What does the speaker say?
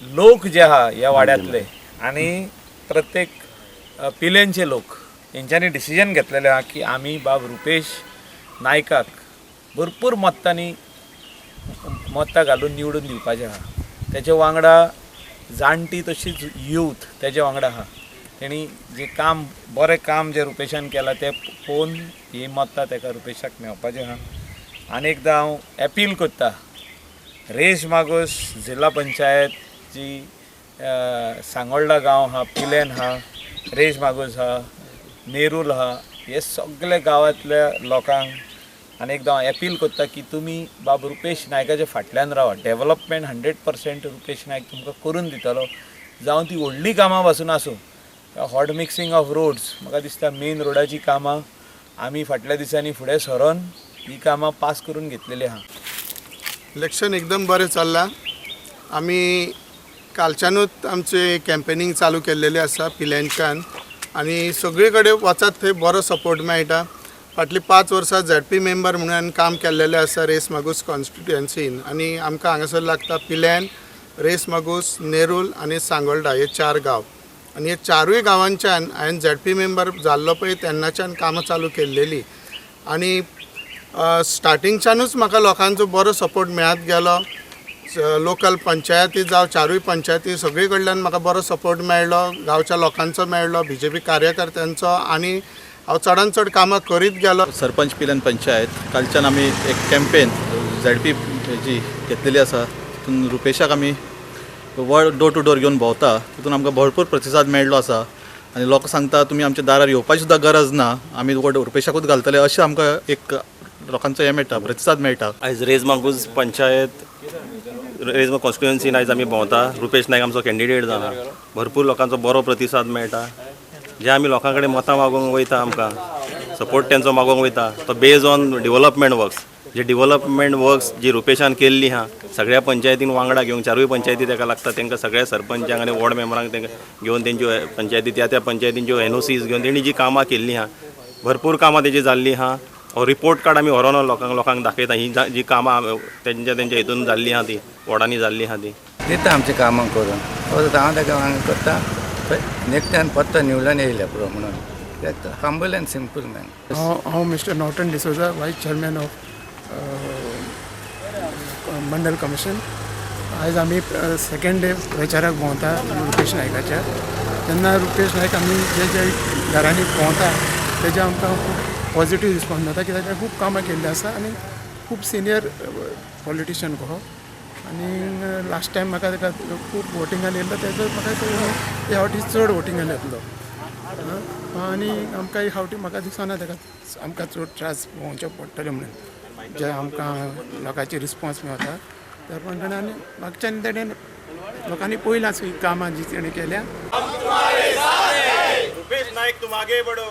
लोक जे आहा ह्या वाड्यांतले आनी प्रत्येक पिलेनचे लोक हेंच्यांनी डिसिजन घेतलेलें आहा की आमी बाब रुपेश नायकाक भरपूर मतांनी मतां घालून निवडून दिवपाचें आहा. तेच्या वांगडा जाणटी तशीच यूथ तेच्या वांगडा आहा. तेणी जें काम, बरें काम जें रुपेशान केलां तें पळोवन ही मतां तेका रुपेशाक मेळपाचें आहा. आनी एकदां हांव एपील करता, रेईश मागूस जिल्ला पंचायत जी सांगोल्डा गांव आहा, पिलेन आहा, रेईश मागूस आहा, नेरूल आहा, हे सगळे गांवांतल्या लोकांक आनी एकदां हांव एपील करता की तुमी बाब रुपेश नायकाच्या फाटल्यान रावा. डेवलपमेंट 100% रुपेश नायक तुमकां करून दितलो, जावं ती व्हडलीं कामां पासून आसूं. हॉट मिक्सिंग ऑफ रोड्स, म्हाका दिसता मेन रोडाची कामां आमी फाटल्या दिसांनी फुडें सरोन ही कामां पास करून घेतलेली आहा. इलेक्शन एकदम बरें चल्लां. आमी कालच्यानूच आमचें कॅम्पेनींग चालू केल्लेलें आसा पिलेनच्यान आनी सगळे कडेन वचत थंय बरो सपोर्ट मेळटा. फाटलीं 5 वर्सां झेडपी मेंबर म्हणून काम केल्लेलें आसा रेईश मागूस कॉन्स्टिट्युएन्सीन आनी आमकां हांगासर लागता पिल्यान, रेईश मागूस, नेरूल आनी सांगोल्डा हे चार गांव आनी हे चारूय गांवांच्यान हांवें झेडपी मेंबर जाल्लो पळय तेन्नाच्यान कामां चालू केल्लेली आनी स्टार्टिंगच्यानूच म्हाका लोकांचो बरो सपोर्ट मेळत गेलो. लोकल पंचायती जावं, चारूय पंचायती, सगळी कडल्यान म्हाका बरो सपोर्ट मेळ्ळो, गांवच्या लोकांचो मेळ्ळो, बीजेपी कार्यकर्त्यांचो आनी हांव चडान चड कामां करीत गेलो. सरपंच पिलन पंचायत, कालच्यान आमी एक कॅम्पेन झेडपी जी घेतलेली आसा, तितून रुपेशाक आमी वर्ड डोर टू डोर घेवन भोंवता. तितून आमकां भरपूर प्रतिसाद मेळ्ळो आसा आनी लोक सांगता, तुमी आमच्या दारार येवपाची सुद्दां गरज ना, आमी वोट रुपेशाकूच घालतले, अशें आमकां एक लोकांचो हें मेळटा, प्रतिसाद मेळटा. आयज रेईश मागूस पंचायत, रेईश कॉन्स्टिट्युएन्सीन आयज आमी भोंवता. रुपेश नायक आमचो कॅन्डिडेट जाला. भरपूर लोकांचो बरो प्रतिसाद मेळटा. जे आमी लोकां कडेन मतां मागूंक वयता, आमकां सपोर्ट तेंचो मागूंक वयता, तो बेज ऑन डिवलपमेंट वर्क्स. जे डिवलपमेंट वर्क्स जी रुपेशान केल्ली आहा, सगळ्या पंचायतीन वांगडा घेवन, चारूय पंचायती तेका लागता, तांकां सगळ्या सरपंचांक आनी वॉर्ड मेंबरांक तांकां घेवन, तेंच्यो पंचायती, त्या त्या पंचायतींच्यो एनओसीज घेवन तेणी जी कामां केल्लीं आहा, भरपूर कामां तेजी जाल्लीं आहा. हो रिपोर्ट कार्ड आमी व्हरोन लोकांक दाखयता. ही जी कामां तेंच्या तेंच्या हितून जाल्लीं आहा, ती वॉर्डांनी जाल्लीं आहा ती. दिता आमचीं कामां करून. हांव ताका वांगडा करता. नेकट्यान पत्तो निवडून येयले पुरो म्हणून. Humble and simple man. हांव mister Norton D'Souza, vice chairman of Mandal commission. आयज आमी सेकंड डे प्रचाराक भोंवता रुपेश नायकाच्या. तेन्ना रुपेश नायक आमी जे जे घरांनी भोंवता तेजे आमकां खूब पॉजिटीव रिस्पॉन्स मेळटा, कित्याक ताणें खूब कामां केल्लीं आसा आनी खूब सिनियर पॉलिटिशियन कहो. आनी लास्ट टायम म्हाका ताका खूब वोटिंगान येयल्लो, तेजो म्हाका ह्या फावटी चड वोटिंगान येतलो आनी आमकां ही फावटी म्हाका दिसना ताका आमकां चड त्रास भोंवचे पडटले म्हणून, जे आमकां लोकांचे रिस्पॉन्स मेळटा त्या प्रमाणे. आनी मागच्यान तेणें लोकांनी पळयलां ही कामां जी तेणें केल्या. रुपेश नायक, तुम आगे बढ़ो.